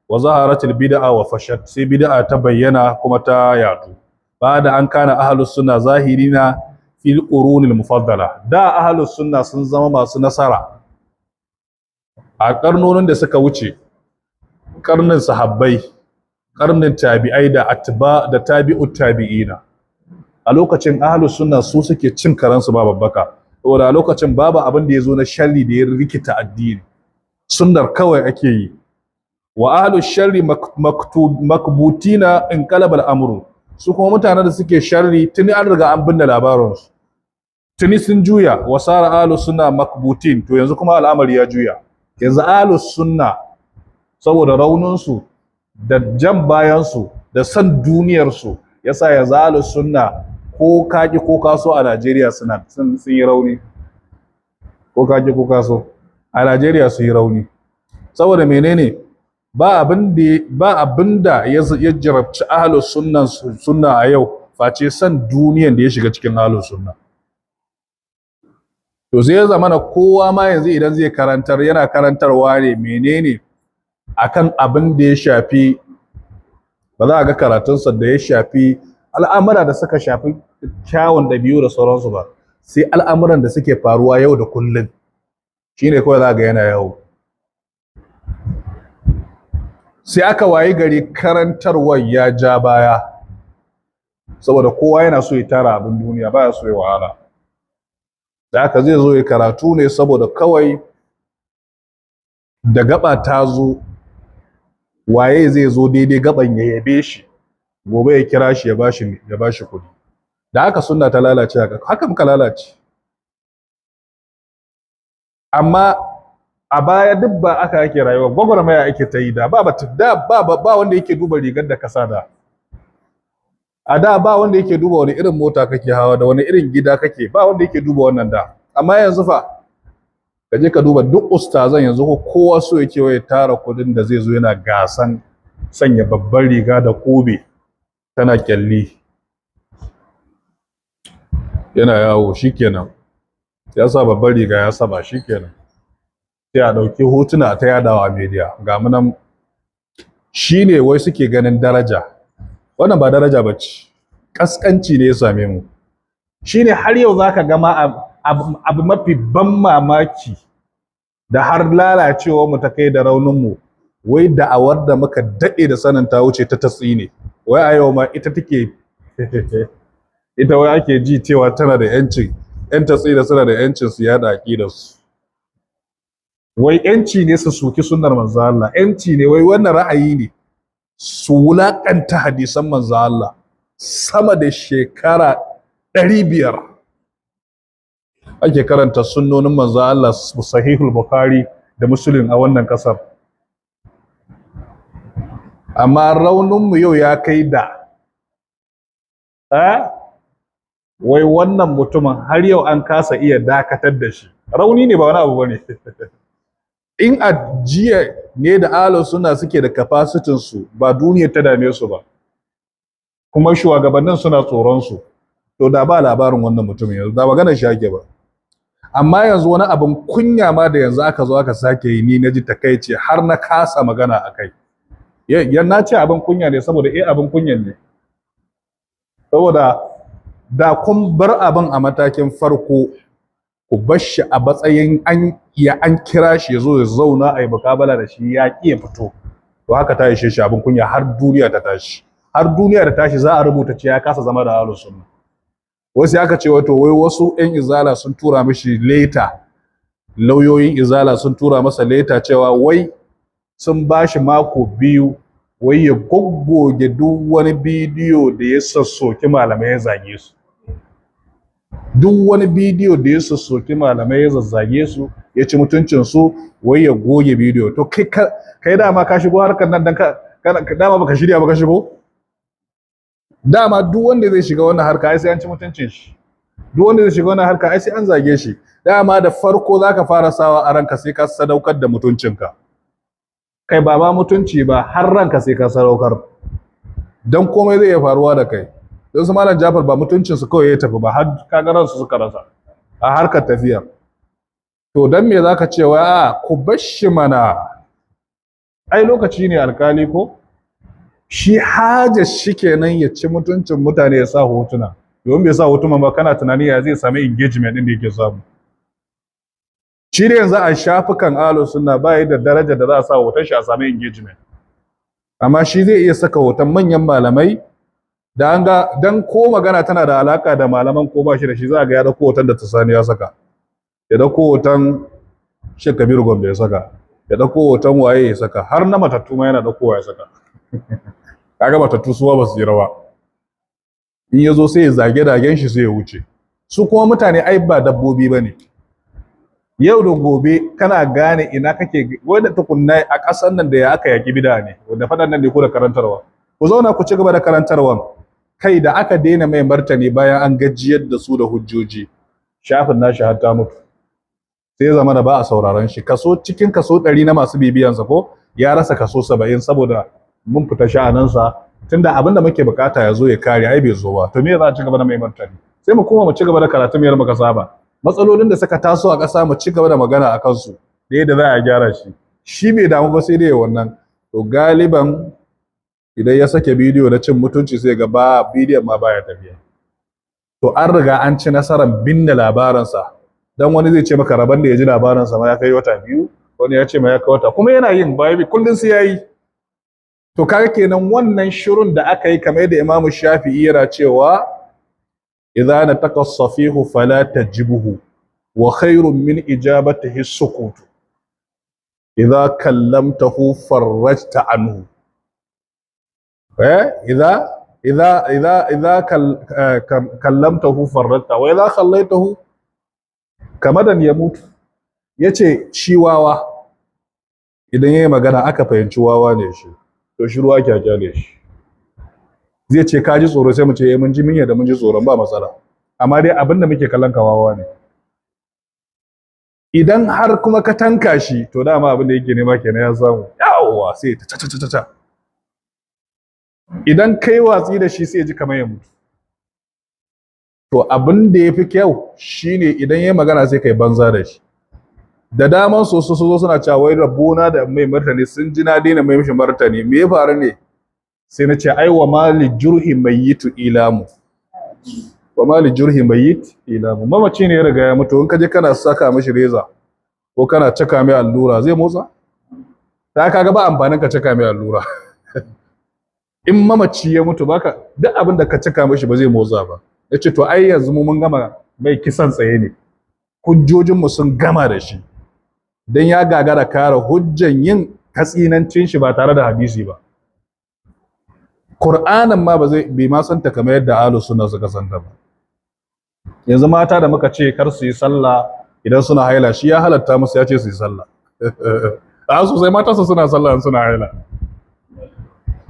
Wa zaharatil bid'a wa fashat, sai bid'a ta bayyana kuma ta yadu. Ba'da an kana ahlus sunna zahirina fil qurunil mufaddala, da ahlus sunna sun zama masu nasara a karnonin da suka wuce, karnin sahabbai, karnin tabi'ai da atba da tabi'ut tabi'ina. A lokacin ahlus sunna su suke cin karansu ba babbaka, saboda a lokacin babu abin da ya zo na sharri da ya rikita addini, sunnar kawai ake yi. Wa ahlus sharri makbutina inqalaba al'amru, su kuma mutanen da suke sharri tuni an riga an binne labarinsu, tuni sun juya. Wa sara ahlus sunna makbutin, to yanzu kuma al'amari ya juya. Yanzu ahlus sunna saboda rauninsu da jan bayansu da san duniyarsu yasa yanzu ahlus sunna ko kaki ko kaso a Najeriya suna sun yi rauni. Ko kaki ko kaso a Najeriya sun yi rauni. Saboda menene? Ba abin da ya jarabci ahlus sunna sunna a yau face san duniyan da ya shiga cikin ahlus sunna. To sai ya zamana kowa ma yanzu idan zai karantar, yana karantarwa ne menene akan abin da ya shafi, ba za a ga karatunsa da ya shafi al'amura da suka shafi kyawun ɗabi'u da sauransu ba, sai al'amuran da suke faruwa yau da kullum shine kawai za ga yana yawo. Sai aka wayi gari karantarwar ya ja baya, saboda kowa yana so ya tara abin duniya, baya so ya wahala. Da haka zai zo ya karatu ne saboda kawai da gaba ta zo, waye zai zo daidai gaban ya yabe shi, gobe ya kira shi ya bashi kuɗi. Da haka sunna ta lalace, haka haka muka lalace. Amma a baya duk ba aka yake rayuwa, gwagwarmaya ake ta yi. Da ba da ba ba wanda yake duba rigar da kasa da a da, ba wanda yake duba wani irin mota kake hawa da wani irin gida kake, ba wanda yake duba wannan da. Amma yanzu fa, ka je ka duba duk ustazan yanzu, ko kowa so yake waye tara kudin da zai zo yana gasan sanya babban riga da kobe tana kyalli yana yawo. Shikenan, ya sa babban riga ya saba, shikenan sai a ɗauki hotuna ta yadawa a media, ga mu nan. Shine wai suke ganin daraja. Wannan ba daraja ba ce, ƙasƙanci ne ya same mu. Shine har yau zaka ga ma abu mafi ban mamaki da har lalacewa mu ta kai da raunin mu, wai da'awar da muka daɗe da sanin ta wuce ta tatsi ne, wai a yau ma ita take, ita wai ake ji cewa tana da yancin, yan tatsi da suna da yancin su yada aqidar su, wai yanci ne su soki sunnar manzo Allah, yanci ne, wai wannan ra'ayi ne su wulakanta hadisan manzo Allah. Sama da shekara 500 ake karanta sunnonin manzo Allah, Sahihul Bukhari da Muslim, a wannan kasar. Amma rauninmu yau ya kai da wai wannan mutumin har yau an kasa iya dakatar da shi. Rauni ne, ba wani abu bane. In a jiya ne da ahlus sunna suke da capacity su, ba duniyar ta dame su ba, kuma shugabannin suna tsoron su, to da ba labarin wannan mutumin yanzu, da magana shi ake ba. Amma yanzu wani abin kunya ma da yanzu aka zo aka sake yi, ni naji takaici har na kasa magana akai. Yan na ce abin kunya ne saboda abin kunyan ne, saboda da kun bar abin a matakin farko, ku bar shi a matsayin an ya an kira shi ya zo ya zauna a yi mukabala da shi, ya ƙi ya fito. To haka ta ishe shi abin kunya har duniya ta tashi. Har duniya ta tashi za a rubuta cewa ya kasa zama da ahlus sunna. Wasu aka ce wato wai wasu ƴan izala sun tura mishi leta, lauyoyin izala sun tura masa leta cewa wai sun ba shi mako 2, wai ya goggoge duk wani bidiyo da ya sassoki malamai ya zage su, duk wani bidiyo da ya sassoki malamai, ya zazzage su, ya ci mutuncin su, wai ya goge bidiyo. To kai kai dama ka shigo harkar nan dan ka dama baka shirya ba ka shigo. Dama duk wanda zai shiga wannan harka ai sai an ci mutuncin shi, duk wanda zai shiga wannan harka ai sai an zage shi. Dama da farko zaka fara sawa a ranka sai ka sadaukar da mutuncinka. Kai, ba ma mutunci ba, har ranka sai ka sadaukar, dan komai zai iya faruwa da kai. Don su Malam Jafar ba mutuncin su kawai ya tafi ba, har kaga ransu suka rasa a harkar tafiya. To dan me zaka ce wai a ku bar shi mana? Ai lokaci ne alkali ko shi hajar shi kenan ya ci mutuncin mutane ya sa hotuna. Domin bai sa hotuna ba, kana tunani ya zai sami engagement din da yake samu. Shi ne yanzu a shafukan Ahlus Sunna ba yi da daraja da za a sa hoton shi a sami engagement, amma shi zai iya saka hoton manyan malamai da an ga dan ko magana tana da alaka da malaman ko ba shi da shi, za a ga ya dauko hoton da Sani ya saka, ya dauko hoton Sheikh Kabiru Gombe ya saka, ya dauko hoton waye ya saka, har na matattu ma yana daukowa ya saka. Kaga matattu suwa ba su jira ba. In ya zo sai ya zage dagen shi sai ya wuce. Su kuma mutane ai ba dabbobi ba ne. Yau da gobe kana gane ina kake wanda tukunna a ƙasar nan da ya aka yaki bida ne wanda faɗan nan ne ko da karantarwa. Ku zauna ku ci gaba da karantarwan. Kai da aka daina mai martani bayan an gajiyar da su da hujjoji, shafin nashi har ta mutu. Sai zama da ba a sauraron shi. Kaso cikin kaso 100 na masu bibiyansa ko ya rasa kaso 70 saboda mun fita sha'aninsa, tunda abin da muke bukata ya zo ya kare ai bai zo ba. To me za a ci gaba da mai martani? Sai mu koma mu ci gaba da karatu mu muka saba. Matsalolin da suka taso a ƙasa mu ci gaba da magana a kansu da yadda za a gyara shi. Shi bai damu ba sai dai wannan. To galiban idan ya sake bidiyo na cin mutunci sai ga ba bidiyon ma baya tafiya. To an riga an ci nasarar binne labaransa. Dan wani zai ce maka rabon da ya ji labaransa ma ya kai wata 2, wani ya ce ma ya kai wata, kuma yana yin bayan kullun sai yayi. To kaga kenan wannan shirun da aka yi, kamar yadda Imam Shafi'i yana cewa idza nataqa safihu fala tajibhu wa khairun min ijabatihi sukut, idza kallamtahu farajta anhu. Idza idza idza idza kallamtahu farajta wa idza khallaitahu kamadan yamut. Yace shi wawa idan yayi magana aka fahimci wawa ne shi, to shi ruwa kyakkyale shi. Zai ce ka ji tsoro, sai mu ce eh mun ji, mun yadda mun ji tsoron, ba matsala, amma dai abin da muke kallon ka wawa ne. Idan har kuma ka tanka shi, to dama abin da yake nema kenan ya samu, yawwa, sai ta ta ta ta. Idan kai watsi da shi sai ya ji kamar ya mutu. To abin da ya fi kyau shine idan ya magana sai kai banza da shi. Da daman su su zo suna cewa wai rabona da mai martani, sun ji na daina mai mishi martani, me ya faru ne? Sai na ce ai wa mali jurhi mayyitu ilamu, wa mali jurhi mayyit ilamu. Mamaci ne ya riga ya mutu, in ka je kana saka mishi reza ko kana caka mai allura zai motsa? Ta kaga ba amfanin ka caka mai allura. In mamaci ya mutu baka duk abin da ka caka mishi ba zai motsa ba. Yace to ai yanzu mu mun gama mai kisan tsaye ne, hujjojin mu sun gama da shi, dan ya gagara kare hujjan yin katsinancin shi ba tare da hadisi ba. Qur'anin ma ba zai bai ma santa kamar yadda Ahlus Sunna suka santa ba. Yanzu mata da muka ce kar su yi sallah idan suna haila, shi ya halatta musu, ya ce su yi sallah. A sosai mata su suna sallah suna haila.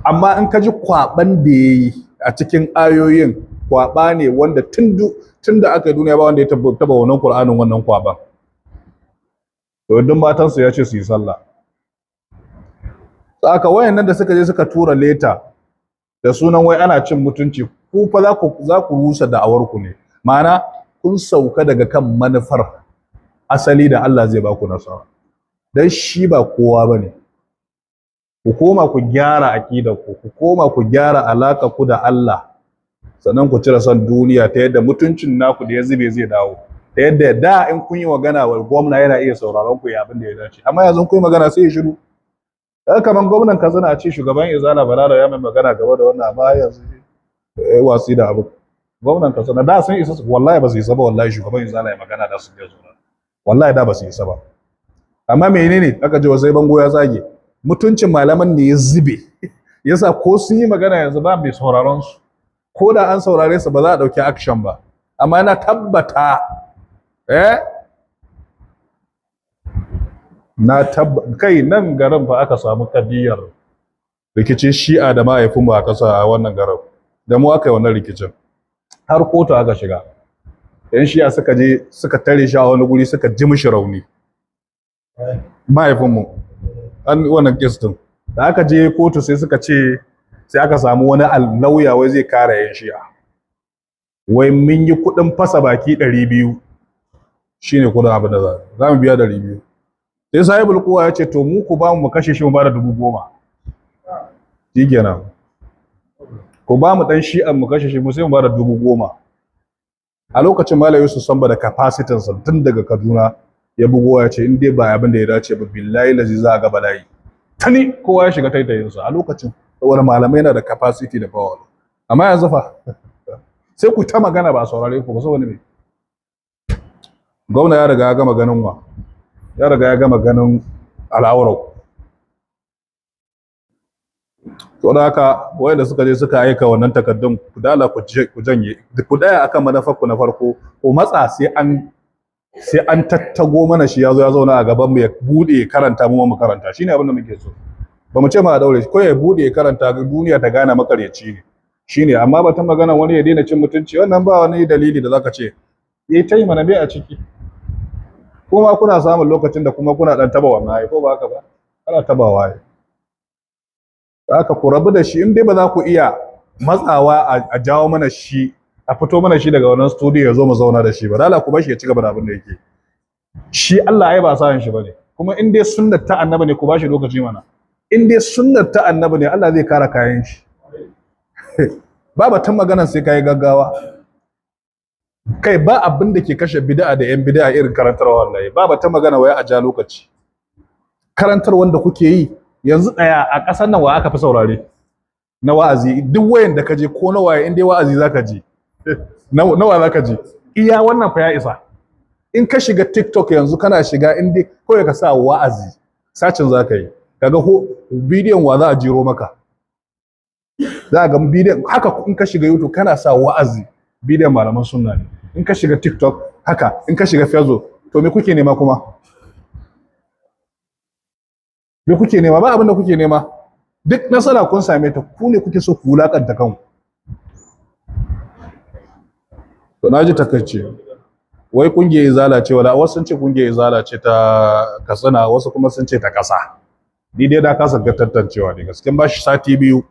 Amma in ka ji kwaban da yayi a cikin ayoyin, kwaba ne wanda tun da aka yi duniya ba wanda ya taba wannan Qur'anin wannan kwaban. To duk matansu ya ce su yi sallah. Saka wayannan da suka je suka tura leta da sunan wai ana cin mutunci, ku fa za ku rusa da'awar ku ne. Ma'ana kun sauka daga kan manufar asali da Allah zai ba ku nasara. Dan shi ba kowa bane. Ku koma ku gyara aqidar ku, ku koma ku gyara alaka ku da Allah, sannan ku cire son duniya ta yadda mutuncin naku da ya zube zai dawo. Ta yadda da in kun yi magana wa gwamna yana iya sauraron ku ya abin da ya dace, amma yanzu kun yi magana sai ya shiru. Kaga kaman gwamnan Katsina a ce shugaban Izala Balala ya mai magana gaba da wannan, amma yanzu watsi da abu. Gwamnan Katsina da sun isa, wallahi ba su isa ba, wallahi shugaban Izala ya magana da su ya zo, wallahi da ba su isa ba. Amma menene aka ce sai bango ya tsage, mutuncin malaman ne ya zube, yasa ko sun yi magana yanzu ba mai sauraron su, ko da an saurare su ba za a dauki action ba. Amma na tabbata na kai nan garin fa aka samu kadiyar rikicin Shi'a da mahaifinmu a ƙasa a wannan garin da mu aka yi wannan rikicin, har kotu aka shiga. Yan Shi'a suka je suka tare shi a wani guri suka ji mishi rauni, mahaifinmu an wannan kes din da aka je kotu sai suka ce sai aka samu wani lauya wai zai kare yan Shi'a, wai mun yi kuɗin fasa baki 200 shine kuɗin abin da za mu biya 200. Sai sahibul quwa ya ce to mu ku ba mu kashe shi mu bada 10,000. Shikenan. Ku ba mu dan shi'an mu kashe shi mu sai mu bada 10,000. A lokacin Malam Yusuf Samba da capacity sa tun daga Kaduna ya bugo ya ce in dai ba abin da ya dace ba, billahi lazi za a ga bala'i. Tani kowa ya shiga taitayinsa a lokacin, saboda malamai na da capacity da power. Amma yanzu fa sai ku ta magana ba a saurare ku ba, saboda me? Gwamna ya riga ya gama ganin wa, ya riga ya gama ganin al'aurar. To da haka wayanda suka je suka aika wannan takardun, ku dala ku janye, ku daya akan manufar ku na farko, ku matsa sai an tattago mana shi, ya zo ya zauna a gaban mu, ya bude ya karanta, mu mu karanta. Shine abin da muke so. Ba mu ce ma a daure shi ko, ya bude ya karanta, duniya ta gane makaryaci ne. Shine. Amma batun magana wani ya daina cin mutunci, wannan ba wani dalili da zaka ce yayi ta yi mana bai a ciki. Kuma kuna samun lokacin da kuma kuna dan taba wannan ai, ko ba haka ba? Ana tabawa ai. Haka ku rabu da shi. In dai ba za ku iya matsawa a jawo mana shi, a fito mana shi daga wannan studio ya zo mu zauna da shi ba, dala ku bashi ya ci gaba da abin da yake shi. Allah ai ba sa shi bane. Kuma in dai sunnar ta annabi ne, ku bashi lokaci mana. In dai sunnar ta annabi ne, Allah zai kara kayan shi. Ba batun maganar sai kai gaggawa. Kai, ba abin da ke kashe bid'a da yan bid'a irin karantarwa wallahi. Ba batun magana wai a ja lokaci. Karantar wanda kuke yi yanzu daya a ƙasar nan, wa aka fi saurare na wa'azi? Duk wayan da ka je ko na waye, in dai wa'azi zaka je, nawa zaka je? Iya wannan fa ya isa. In ka shiga TikTok yanzu, kana shiga, in dai kawai ka sa wa'azi, sacin zaka yi, kaga ho bidiyon wa za a jiro maka, za ga bidiyon haka. In ka shiga YouTube, kana sa wa'azi, bidiyon malaman sunna ne. In ka shiga TikTok haka, in ka shiga Facebook. To me kuke nema kuma? Me kuke nema? Ba abin da kuke nema. Duk nasara kun same ta, ku ne kuke so ku wulakanta kanku. To naji takaice. Wai kungiyar izala ce, wala wasu sun ce kungiyar izala ce ta Katsina, wasu kuma sun ce ta kasa. Ni dai da kasa ga tantancewa ne gaskiya. Ba shi sati 2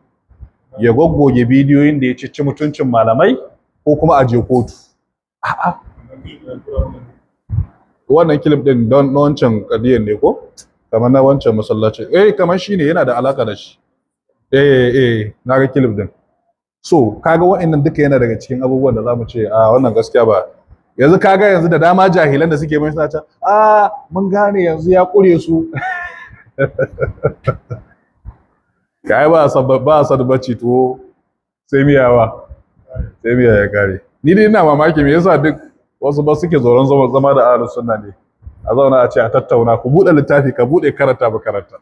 ya goggoge bidiyoyin da ya ci mutuncin malamai, ko kuma a je kotu. A'a, wannan clip din don na wancan kadiyan ne, ko kamar na wancan masallaci, kamar shine yana da alaka da shi. Eh, na ga clip din. So kaga wa'annan duka yana daga cikin abubuwan da zamu ce a wannan gaskiya ba. Yanzu kaga yanzu da dama jahilan da suke mai suna ta a mun gane yanzu ya kure su. Kai ba san ba san bacci, to sai miyawa, sai miya ya kare. Ni dai ina mamaki me yasa duk wasu ba suke tsoron zama da ahlus sunna ne. A zauna a ce a tattauna, ku bude littafi, ka bude karanta, ba karanta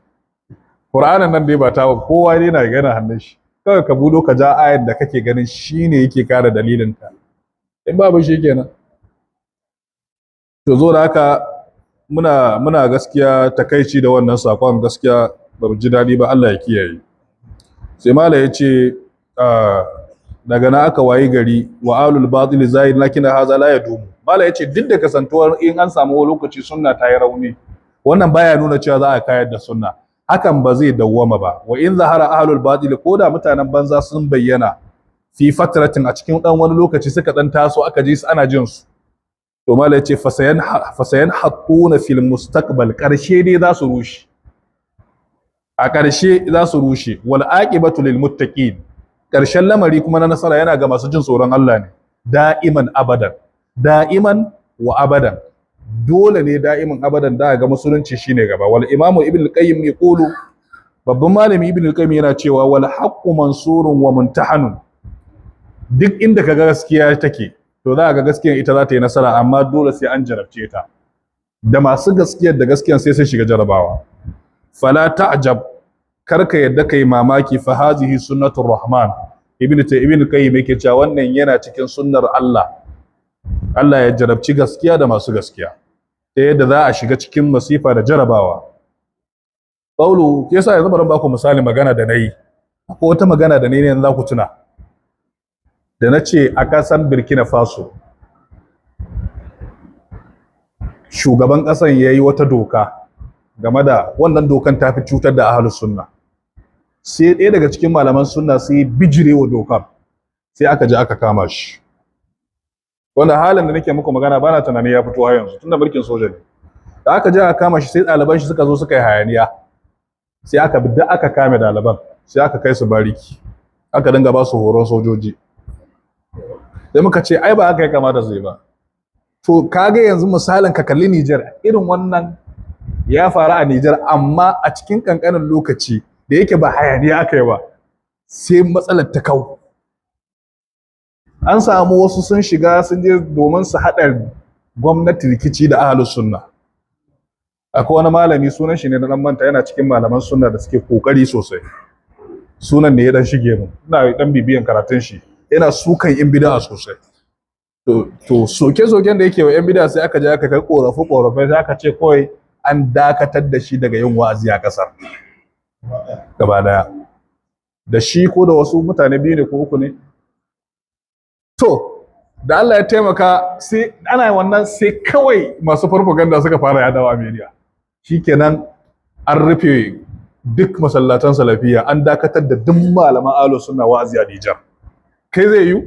Qur'anin nan dai ba ta ba, kowa dai na gana hannun shi. Kawai ka budo ka ja ayar da kake ganin shine yake kare dalilin ka. In babu shi kenan. To zo da haka muna gaskiya takaici da wannan sakon, gaskiya ba mu ji dadi ba, Allah ya kiyaye. Sai mala ya ce daga na aka wayi gari wa alul batil zahir lakin hadha la yadumu. Mala ya ce duk da kasantuwar in an samu wani lokaci sunna ta yi rauni, wannan baya nuna cewa za a kayar da sunna, hakan ba zai dawwama ba. Wa in zahara ahlul batil, ko da mutanen banza sun bayyana fi fatratin, a cikin dan wani lokaci suka dan taso, aka ji su ana jin su. To mala ya ce fasayan hattuna fil mustaqbal, karshe dai za su rushe, a karshe za su rushe. Wal aqibatu lil muttaqin, karshen lamari kuma na nasara yana ga masu jin tsoron Allah ne, da'iman abadan, da'iman wa abadan. Dole ne da'iman abadan da ga musulunci shine gaba. Wal imamu ibn al-qayyim yaqulu, babban malami ibn al-qayyim yana cewa wal haqqu mansurun wa muntahanun. Duk inda kaga gaskiya take, to za ga gaskiyar ita za ta yi nasara, amma dole sai an jarabce ta. Da masu gaskiyar da gaskiyar sai sun shiga jarabawa. Fala ta'jab, karka yadda kai mamaki, fa hazihi sunnatur rahman. Ibn qayyim yake cewa wannan yana cikin sunnar Allah. Allah ya jarabci gaskiya da masu gaskiya ta yadda za a shiga cikin masifa da jarabawa. Paulo yasa yanzu bari ba ku misali magana da nayi. Akwai wata magana da nayi ne yanzu za ku tuna. Da na ce a ƙasar Burkina Faso shugaban ƙasan ya yi wata doka, game da wannan dokan ta fi cutar da ahlus sunna. Sai ɗaya daga cikin malaman sunna sai bijire wa dokar, sai aka je aka kama shi. Wanda halin da nake muku magana bana tunani ya fito har yanzu, tunda mulkin soja ne. Da aka je aka kama shi, sai ɗaliban shi suka zo suka yi hayaniya, sai aka bi da aka kame ɗaliban, sai aka kai su bariki, aka dinga ba su horon sojoji. Sai muka ce ai ba haka ya kamata su yi ba. To kaga yanzu misalin ka kalli Niger, irin wannan ya faru a Niger, amma a cikin kankanin lokaci da yake ba hayaniya aka yi ba, sai matsalar ta kau. An samu wasu sun shiga, sun je domin su haɗa gwamnati rikici da ahlus sunna. Akwai wani malami, sunan shi ne na dan manta, yana cikin malaman sunna da suke kokari sosai. Sunan ne ya dan shige mu, ina dan bibiyan karatun shi, yana sukan yan bid'a sosai. To soke-soken da yake wa yan bid'a, sai aka je aka kai korafe korafe, sai aka ce kawai an dakatar da shi daga yin wa'azi a kasar gaba daya, da shi ko da wasu mutane biyu ne ko uku ne. To da Allah ya taimaka, sai ana wannan, sai kawai masu farfaganda suka fara yadawa a media, shikenan an rufe duk masallatan salafiya, an dakatar da duk malaman ahlus sunna wa'azi a Nijar. Kai zai yiwu?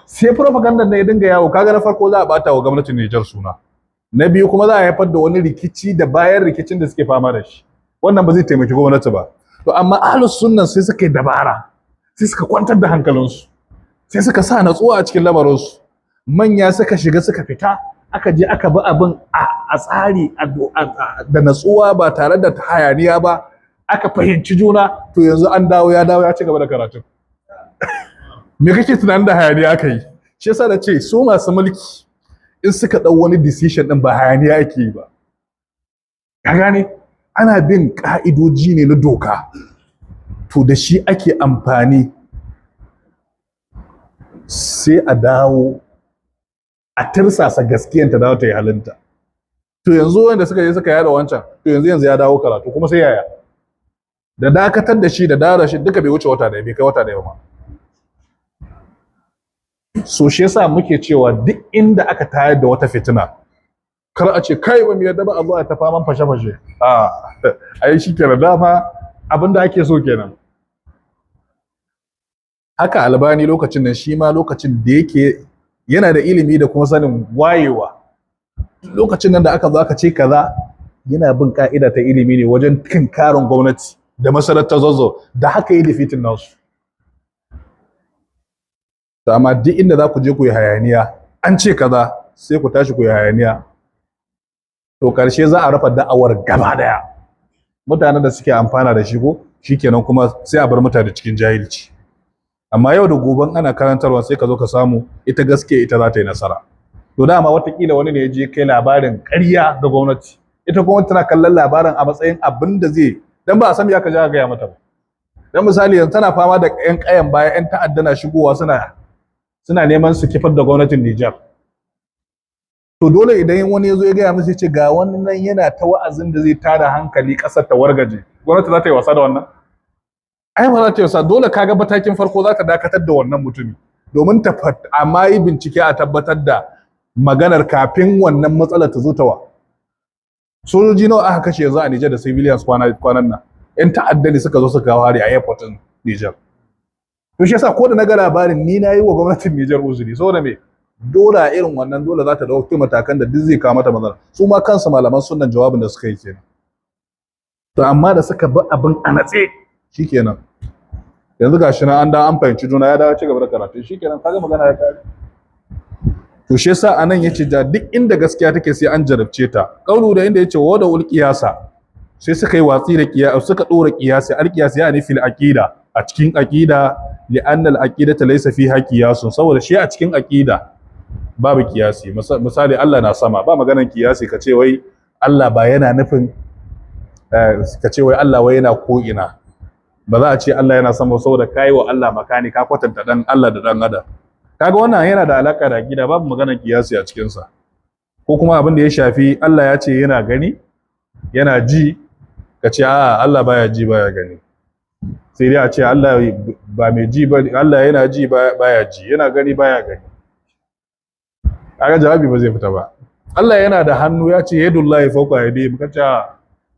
Sai propaganda ne ya dinga yawo. Kaga na farko za a bata wa gwamnatin Nijar suna, na biyu kuma za a haifar da wani rikici da bayan rikicin da suke fama da shi, wannan ba zai taimaki gwamnati ba. To amma ahlus sunnan sai suka yi dabara, sai suka kwantar da hankalinsu, sai suka sa natsuwa a cikin lamarinsu. Manya suka shiga suka fita, aka je aka bi abin a tsari da natsuwa, ba tare da hayaniya ba, aka fahimci juna. To yanzu an dawo, ya dawo ya ci gaba da karatu. Me kake tunanin da hayaniya aka yi? Shi yasa da ce su masu mulki in suka ɗau wani decision ɗin, ba hayaniya ake yi ba. Ka gane, ana bin ƙa'idoji ne na doka, to da shi ake amfani, sai a dawo a tirsasa gaskiyan ta dawo ta yi halinta. To yanzu wanda suka je suka yada wancan, to yanzu ya dawo karatu kuma, sai yaya? Da dakatar da shi da dawo da shi duka bai wuce wata daya, bai kai wata daya ba. So shi yasa muke cewa duk inda aka tayar da wata fitina, kar a ce kai ba mu yarda ba, a zo a ta faman fashe-fashe. A ai shi kenan, dama abin da ake so kenan. Haka Albani lokacin nan, shi ma lokacin da yake yana da ilimi da kuma sanin wayewa, lokacin nan da aka zo aka ce kaza, yana bin ka'ida ta ilimi ne wajen tinkarin gwamnati da masarautar Zazzau, da haka yi defeating nasu. To amma duk inda za ku je ku yi hayaniya, an ce kaza, sai ku tashi ku yi hayaniya, to karshe za a rufe da'awar gaba daya. Mutanen da suke amfana da shi ko shikenan, kuma sai a bar mutane cikin jahilci. Amma yau da goben ana karantarwa, sai ka zo ka samu ita gaske ita za ta yi nasara. To dama watakila wani ne ya je kai labarin ƙarya ga gwamnati, ita gwamnati tana kallon labarin a matsayin abin da zai dan ba a san me aka je aka gaya mata ba. Dan misali yanzu tana fama da ƴan ƙayan baya, ƴan ta'adda na shigowa suna neman su kifar da gwamnatin Nijar. To dole idan wani ya zo ya gaya musu, ya ce ga wani nan yana ta wa'azin da zai tada hankali, ƙasar ta wargaje, gwamnati za ta yi wasa da wannan? Ai ba za ta yi wasa. Dole kaga matakin farko za ta dakatar da wannan mutumi domin ta amma yi bincike a tabbatar da maganar kafin wannan matsalar ta zo ta wa. Sojoji nawa aka kashe yanzu a Nijar da civilians kwanan nan? Yan ta'adda ne suka zo suka kawo hari a airport din Nijar. To shi yasa ko da na ga labarin, ni na yi wa gwamnatin Nijar uzuri. Saboda me? Dole a irin wannan dole za ta dauki matakan da duk zai kawo mata matsala. Su ma kansu malaman sunnan jawabin da suka yi kenan. To amma da suka bi abin a natse, shikenan yanzu gashi nan an da an fahimci juna, ya dawo ci gaba da karatu, shikenan kaga magana ya kare. To shi yasa anan yace da duk inda gaskiya take sai an jarabce ta. Kaulu da inda yace wa da ul qiyasa, sai suka yi watsi da qiyas, suka dora qiyasi. Al qiyas yani fil aqida, a cikin aqida. Li anna al aqidata laysa fiha qiyasun, saboda shi a cikin aqida babu qiyasi. Misali Allah na sama, ba maganan qiyasi ka ce wai Allah ba yana nufin ka ce wai Allah wai yana ko ina. Ba za a ce Allah yana sama saboda kai wa Allah makani, ka kwatanta dan Allah da dan adam. Kaga wannan yana da alaka da aqida, babu maganar kiyasi a cikin sa. Ko kuma abin da ya shafi Allah ya ce yana gani, yana ji, ka ce a'a Allah baya ji baya gani. Sai dai a ce Allah ba mai ji ba, Allah yana ji baya ji, yana gani baya gani. Kaga jawabi ba zai fita ba. Allah yana da hannu, ya ce yadullahi fawqa yadihi, ka ce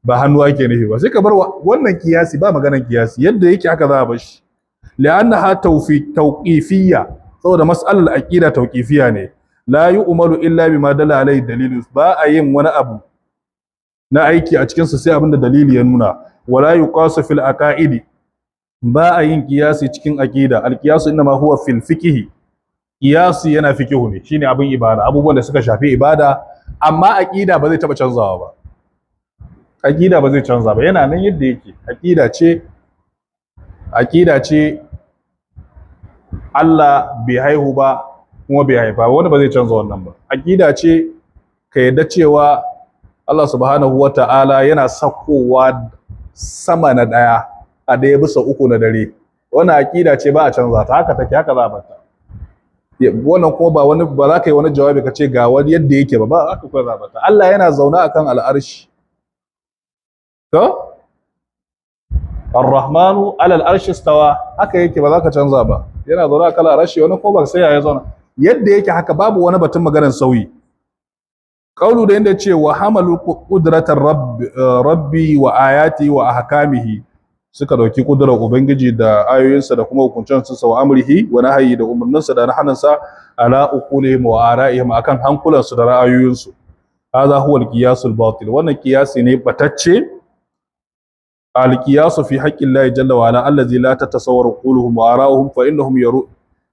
ba hannu ake nufi ba. Sai ka bar wannan kiyasi, ba maganar kiyasi, yadda yake haka za a bar shi. Li'annaha tawqifiyya, saboda mas'alar aqida tawqifiyya ne. La yu'malu illa bima dalla alaihi dalilu, ba a yin wani abu na aiki a cikin sa sai abinda dalili ya nuna. Wala yuqasu fil aqaidi, ba a yin qiyasi cikin aqida. Al qiyasu inma huwa fil fiqhi, qiyasi yana fiqhu ne, shine abin ibada, abubuwan da suka shafi ibada. Amma aqida ba zai taba canzawa ba, aqida ba zai canza ba, yana nan yadda yake. Aqida ce, aqida ce Allah bai haihu ba kuma bai haifa ba, wanda ba zai canza wannan ba. Aqida ce ka yadda cewa Allah subhanahu wata'ala yana sakowa sama na daya a daya bisa uku na dare. Wannan aqida ce ba a canza ta, haka take, haka za a bata. Wannan kuma ba wani ba za ka yi wani jawabi ka ce ga wani yadda yake ba, ba haka kuma za a bata. Allah yana zaune akan al'arshi. To Ar-Rahmanu alal arshi stawa, haka yake, ba za ka canza ba. Yana zaune akan al'arshi, wani ko ba sai ya zauna yadda yake haka, babu wani batun maganar sauyi. Kaulu da inda ce wa hamalu qudratar rabbi wa ayati wa ahkamihi, suka dauki kudurar ubangiji da ayoyinsa da kuma hukuncensa wa amrihi wa nahyi da umarninsa da nahanansa ala uqulihim wa ara'ihim, akan hankulansu da ra'ayoyinsu. Hadha huwa al-qiyasul batil, wannan qiyasi ne batacce. Al-qiyasu fi haqqi Allah jalla wa ala allazi la tatasawwaru uquluhum wa ara'uhum fa innahum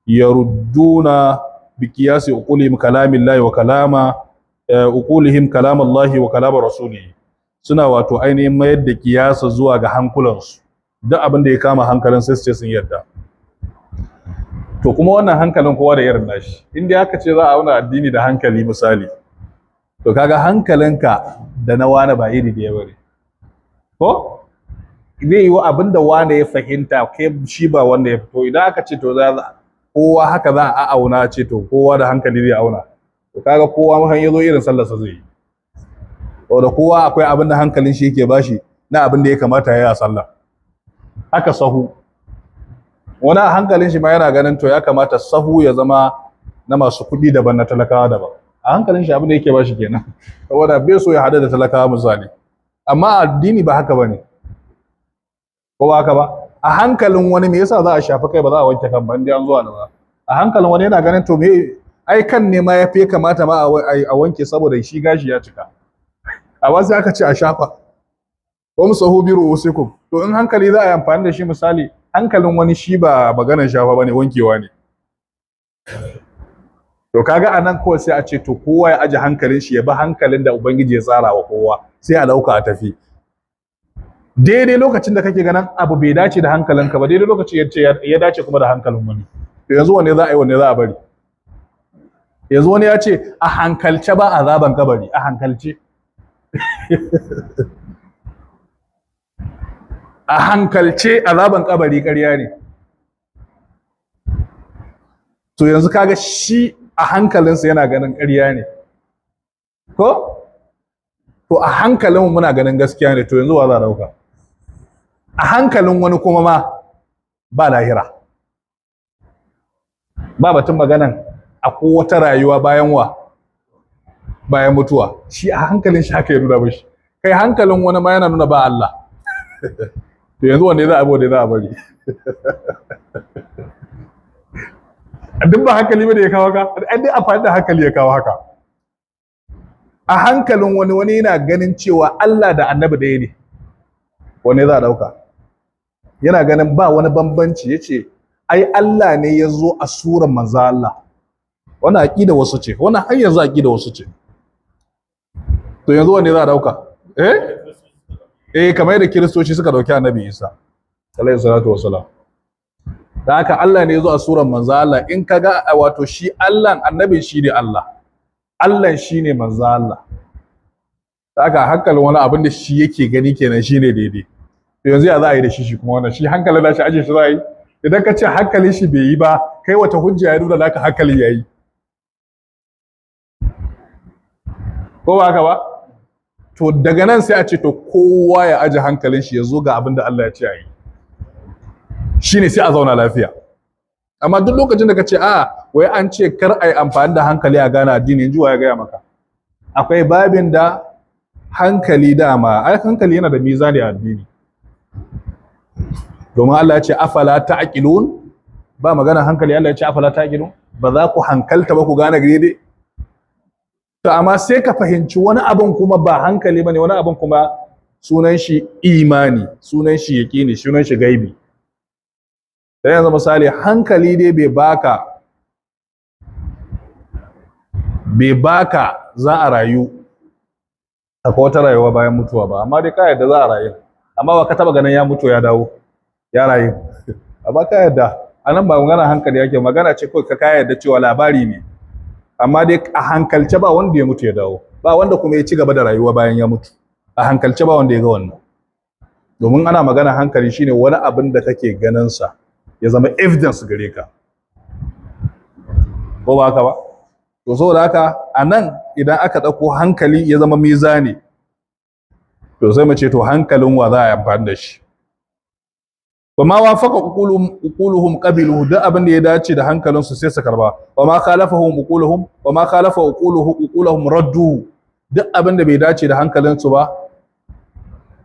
yarudduna bi qiyasi uqulihim kalamillahi wa kalama uqulihim kalam Allah wa kalam rasulihi. Suna wato ainihin mayar da kiyasa zuwa ga hankulansu, duk abin da ya kama hankalin sai su ce sun yarda. To kuma wannan hankalin kowa da irin nashi. In dai aka ce za a auna addini da hankali misali, to kaga hankalinka da na wani ba iri da bane. Ko zai yi wa abin da wani ya fahimta kai shi ba wanda ya fito. Idan aka ce to za kowa haka za a auna, ce to kowa da hankali zai auna, to kaga kowa mahan yazo irin sallarsa zai yi. Saboda kowa akwai abin da hankalin shi yake bashi na abin da ya kamata ya yi a sallah. Haka sahu, wani a hankalin shi ma yana ganin to ya kamata sahu ya zama na masu kuɗi daban na talakawa daban. A hankalin shi abin da yake bashi kenan, saboda bai so ya haɗu da talakawa misali. Amma addini ba haka bane, ko ba haka ba? A hankalin wani me yasa za a shafi kai ba za a wanke kan ba in dai an zo alwala? A hankalin wani yana ganin to me ai kan ne ma ya fi kamata ma a wanke saboda shi gashi ya cika, amma sai aka ce a shafa. Wamsahu bi ru'usikum. To in hankali za a yi amfani da shi misali, hankalin wani shi ba maganar shafa bane, wankewa ne. To kaga anan kawai sai a ce to kowa ya aje hankalin shi ya bi hankalin da ubangiji ya tsara wa kowa, sai a dauka a tafi. Daidai lokacin da kake ganin abu bai dace da hankalinka ba, daidai lokacin ya ce ya dace kuma da hankalin wani. To yanzu wanne za a yi, wanne za a bari? Yanzu wani ya ce a hankalce ba azaban kabari, a hankalce. A hankalce azaban kabari ƙarya ne. To yanzu kaga shi a hankalinsa yana ganin ƙarya ne, ko? To a hankalin muna ganin gaskiya ne, to yanzu wa za a dauka? A hankalin wani kuma ma ba lahira, ba batun maganan akwai wata rayuwa bayan wa, bayan mutuwa. Shi a hankalin shi haka ya nuna mishi. Kai hankalin wani ma yana nuna ba Allah. To yanzu wanne za a bi, wanne za a bari? Duk ba hankali bane ya kawo haka, ai dai amfani da hankali ya kawo haka. A hankalin wani, wani yana ganin cewa Allah da Annabi ɗaya ne, wanne za a ɗauka? Yana ganin ba wani bambanci, ya ce ai Allah ne ya zo a suran manzo Allah. Wannan aƙida wasu ce, wannan har yanzu aƙida wasu ce. To yanzu wanne za a ɗauka? Eh? Eh, kamar yadda Kiristoci suka ɗauki Annabi Isa alaihi salatu wassalam. Da haka Allah ne ya zo a suran manzo Allah. In kaga wato shi Allah, annabin shi ne Allah, Allah shi ne manzo Allah. Da haka hankalin wani abin da shi yake gani kenan shi ne daidai. To yanzu ya za a yi da shi? Shi kuma wannan shi hankalin nashi aje shi za a yi? Idan ka ce hankalin shi bai yi ba, kai wata hujja ya nuna naka hankali ya yi? Ko ba haka ba? To daga nan sai a ce to kowa ya aje hankalin shi ya zo ga abin da Allah ya ce a yi, shine sai a zauna lafiya. Amma duk lokacin da ka ce a wai an ce kar a yi amfani da hankali a gane addini, in ji wa ya gaya maka? Akwai babin da hankali dama, ai hankali yana da mizani a addini. Domin Allah ya ce afala ta'qilun, ba magana hankali, Allah ya ce afala ta'qilun, ba za ku hankalta ba ku gane daidai. To amma sai ka fahimci wani abin kuma ba hankali bane, wani abin kuma sunan shi imani, sunan shi yaqini, sunan shi gaibi. Dan yanzu misali hankali dai bai baka za a rayu akwai wata rayuwa bayan mutuwa ba, amma dai ka yarda za a rayu, amma ba ka taba ganin ya mutu ya dawo ya rayu, amma ka yarda. Anan ba magana hankali yake, magana ce kawai ka yarda cewa labari ne, amma dai a hankalce ba wanda ya mutu ya dawo, ba wanda kuma ya ci gaba da rayuwa bayan ya mutu. A hankalce ba wanda ya ga wannan. Domin ana magana hankali shine wani abin da kake ganin sa ya zama evidence gare ka, ko ba haka ba? To saboda haka a nan idan aka ɗauko hankali ya zama mizani, to sai mu ce to hankalin wa za a yi amfani da shi? Wa ma wafaqa uquluhum qabiluhu, duk abin da ya dace da hankalinsu sai su karba. Wa ma khalafahum uquluhum, wa ma khalafa uquluhu uquluhum radduhu, duk abin da bai dace da hankalinsu ba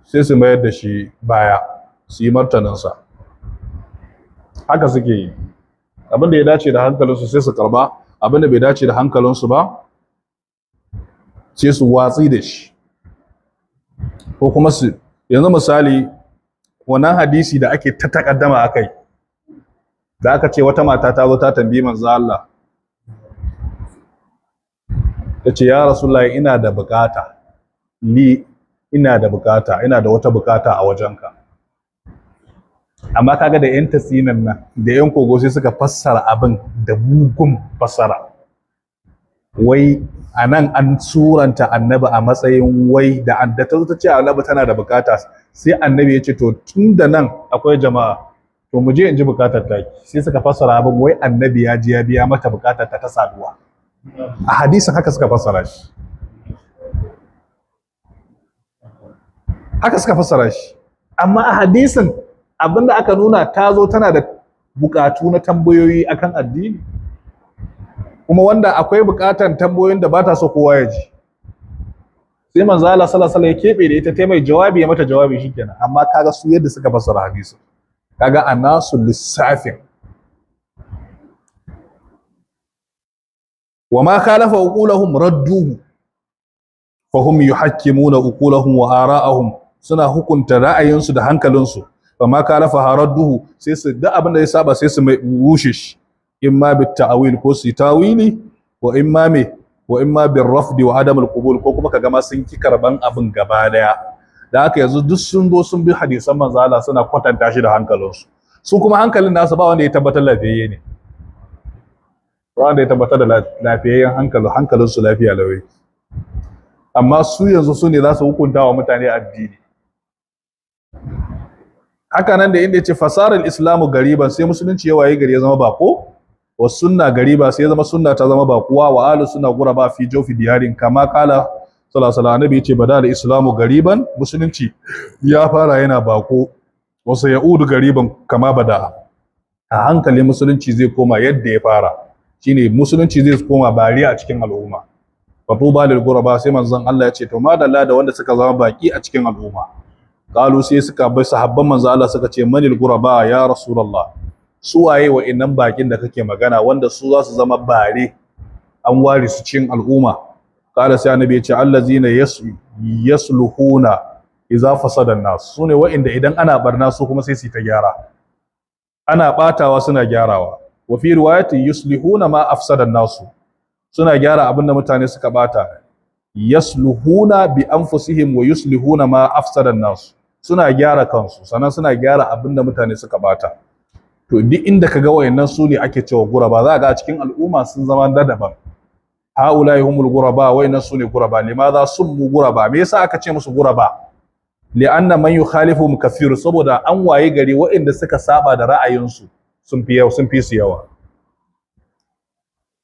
sai su mayar da shi baya, su yi martaninsa. Haka suke yi. Abin da ya dace da hankalinsu sai su karba, abin da bai dace da hankalinsu ba sai su watsi da shi. Ko kuma su yanzu misali wannan hadisi da ake ta takaddama akai, da aka ce wata mata ta zo ta tambayi manzo Allah, ta ce ya Rasulullahi, ina da bukata, ni ina da bukata, ina da wata bukata a wajenka. Amma kaga da yan tatsinan nan da yan kogo sai suka fassara abin da mugun fassara, wai a nan an suranta annabi a matsayin wai da an da ta zo ta ce annabi tana da bukata, sai annabi ya ce to tun da nan akwai jama'a, to mu je in ji bukatar ta. Sai suka fassara abin wai annabi ya ji ya biya mata bukatar ta ta saduwa. A hadisin haka suka fassara shi, haka suka fassara shi. Amma a hadisin abinda aka nuna, ta zo tana da bukatu na tambayoyi akan addini, kuma wanda akwai bukatan tambayoyin da ba ta so kowa ya ji, sai manzo Allah sallallahu alaihi wasallam ya kebe da ita, ta mai jawabi, ya mata jawabi, shikenan. Amma kaga su yadda suka fassara hadisin, kaga anasu lissafin. Wa ma khalafa uqulahum radduhu, fahum yuhakkimuna uqulahum wa ara'ahum, suna hukunta ra'ayinsu da hankalinsu. Fa ma khalafa radduhu, sai su da abin da ya saba sai su mai rushe shi, imma bit ta'wil ko su tawili, wa imma me wa imma bir rafdi wa adam al qubul, ko kuma kaga ma sun ki karban abin gaba daya. Da haka yanzu duk sun zo sun bi hadisan manzo Allah suna kwatanta shi da hankalinsu. Su kuma hankalin nasu ba wanda ya tabbatar lafiyayye ne, ba wanda ya tabbatar da lafiyayyen hankali, hankalinsu lafiya lawai. Amma su yanzu su ne za su hukunta wa mutane addini. Haka nan da inda ya ce fasarar islamu gariban, sai musulunci ya waye gari ya zama bako, wa sunna gariba, sai ya zama sunna ta zama bakuwa, wa ahlus sunna guraba fi jawfi diyarin, kama kala sallallahu alaihi. Annabi yace bada islamu gariban, musulunci ya fara yana bako, wa sayaudu gariban kama bada. A hankali musulunci zai koma yadda ya fara, shine musulunci zai koma bariya a cikin al'umma. Fa tuba lil guraba, sai manzon Allah ya ce to madalla da wanda suka zama baki a cikin al'umma. Qalu, sai suka bai sahabban manzon Allah suka ce manil guraba ya rasulullah, su waye wa'innan bakin da kake magana wanda su za su zama bare, an ware su cikin al'umma? Qala, sai annabi ya ce allazina yasluhuna idza fasada an-nas, sune wa'inda idan ana barna su kuma sai su ta gyara, ana batawa suna gyarawa. Wa fi riwayati yuslihuna ma afsada an-nas, suna gyara abin da mutane suka bata. Yasluhuna bi anfusihim wa yuslihuna ma afsada an-nas, suna gyara kansu sannan suna gyara abin da mutane suka bata. To duk inda ka ga wayannan su ne ake cewa guraba, za ga a cikin al'umma sun zama da daban. Haula'i humul guraba, wayannan su ne guraba. Limadha summu guraba, me yasa aka ce musu guraba? Li'anna man yukhalifuhum kathir, saboda an waye gari wayanda suka saba da ra'ayinsu sun fi yawa, sun fi su yawa.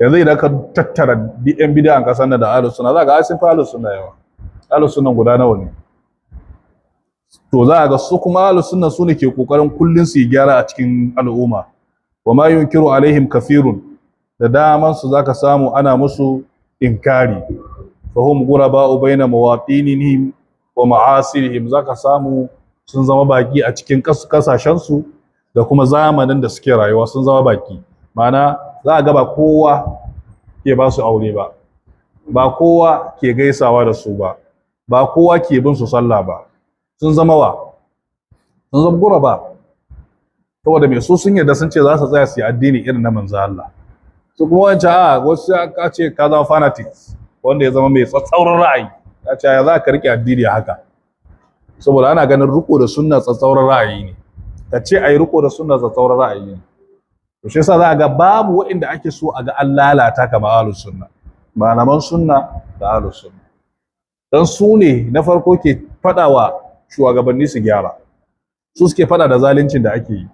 Yanzu idan ka tattara yan bid'an kasan da ahlus sunna, za ga sun fi ahlus sunna yawa. Ahlus sunna guda nawa ne? To za a ga su kuma ahlus sunna su ne ke kokarin kullun su yi gyara a cikin al'umma. Wa ma yunkiru alaihim kathirun, da daman su zaka samu ana musu inkari. Fahum ghuraba'u baina mawatinihim wa ma'asirihim, zaka samu sun zama baki a cikin kasashen su da kuma zamanin da suke rayuwa, sun zama baki. Ma'ana za a ga ba kowa ke ba su aure ba, Ba kowa ke gaisawa da su ba, ba kowa ke bin su sallah ba. Sun zama wa? Sun zama guraba. Saboda me? Su sun yarda, sun ce za su tsaya su yi addini irin na manzo Allah. Su kuma wancan, a wasu ka ce ka zama fanatics, wanda ya zama mai tsatsauran ra'ayi. Ya ce ya za ka rike addini haka? Saboda ana ganin riko da sunna tsatsauran ra'ayi ne. Ka ce ayi riko da sunna tsatsauran ra'ayi ne. To shi yasa za a ga babu waɗanda ake so a ga an lalata kamar ahlus sunna, malaman sunna da ahlus sunna, dan su ne na farko ke faɗawa shugabanni su gyara, su suke faɗa da zaluncin da ake yi.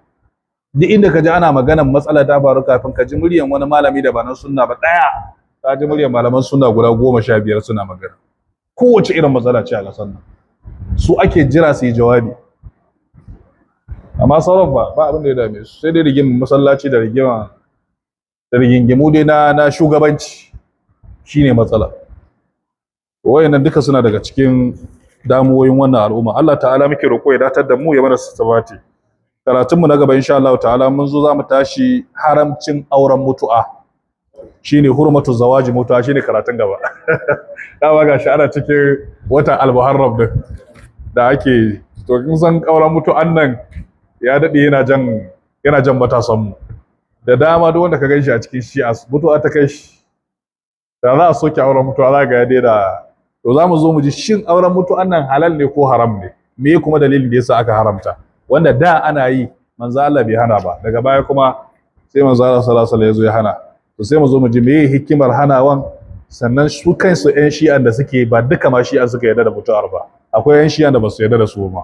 Duk inda ka ji ana maganan matsala ta faru, kafin ka ji muryan wani malami da ba na sunna ba ɗaya, ka ji muryan malaman sunna guda 15 suna magana. Kowace irin matsala ce a ƙasar nan, su ake jira su yi jawabi. Amma sauran ba abin da ya dame su, sai dai rigimar masallaci da rigima da rigingimu dai na shugabanci shine matsala. Wayannan duka suna daga cikin damuwoyin wannan al'umma. Allah ta'ala muke roƙo ya datar da mu, ya mana sabati. Karatun mu na gaba, insha Allah ta'ala, mun zo zamu tashi haramcin auren mutu'a, shine hurmatu zawaji mutu'a, shine karatun gaba. Dama gashi ana cikin watan al-Muharram din da ake. To kin san auren mutu'an nan ya dade yana jan matasan mu da dama. Duk wanda ka ganshi a cikin Shi'a, mutu'a ta kai shi. Da za a soke auren mutu'a, za ga ya daina. To za mu zo mu ji, shin auren mutu'an nan halal ne ko haram ne? Me kuma dalilin da yasa aka haramta, wanda da ana yi, manzo Allah bai hana ba, daga baya kuma sai manzo Allah sallallahu alaihi wasallam ya zo ya hana? To sai mu zo mu ji meye hikimar hanawan. Sannan su kansu yan Shi'an da suke, ba duka ma Shi'an suka yarda da mutu'ar ba, akwai yan Shi'an da ba su yarda da su ba.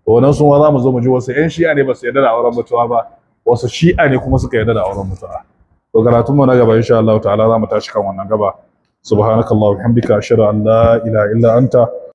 To wannan sun za mu zo mu ji wasu yan Shi'a ne ba su yarda da auren mutu'a ba, wasu Shi'a ne kuma suka yarda da auren mutu'a. To karatun mu na gaba, insha Allah ta'ala, za mu tashi kan wannan gaba. Subhanakallahumma wa bihamdika, ashhadu an la ilaha illa anta.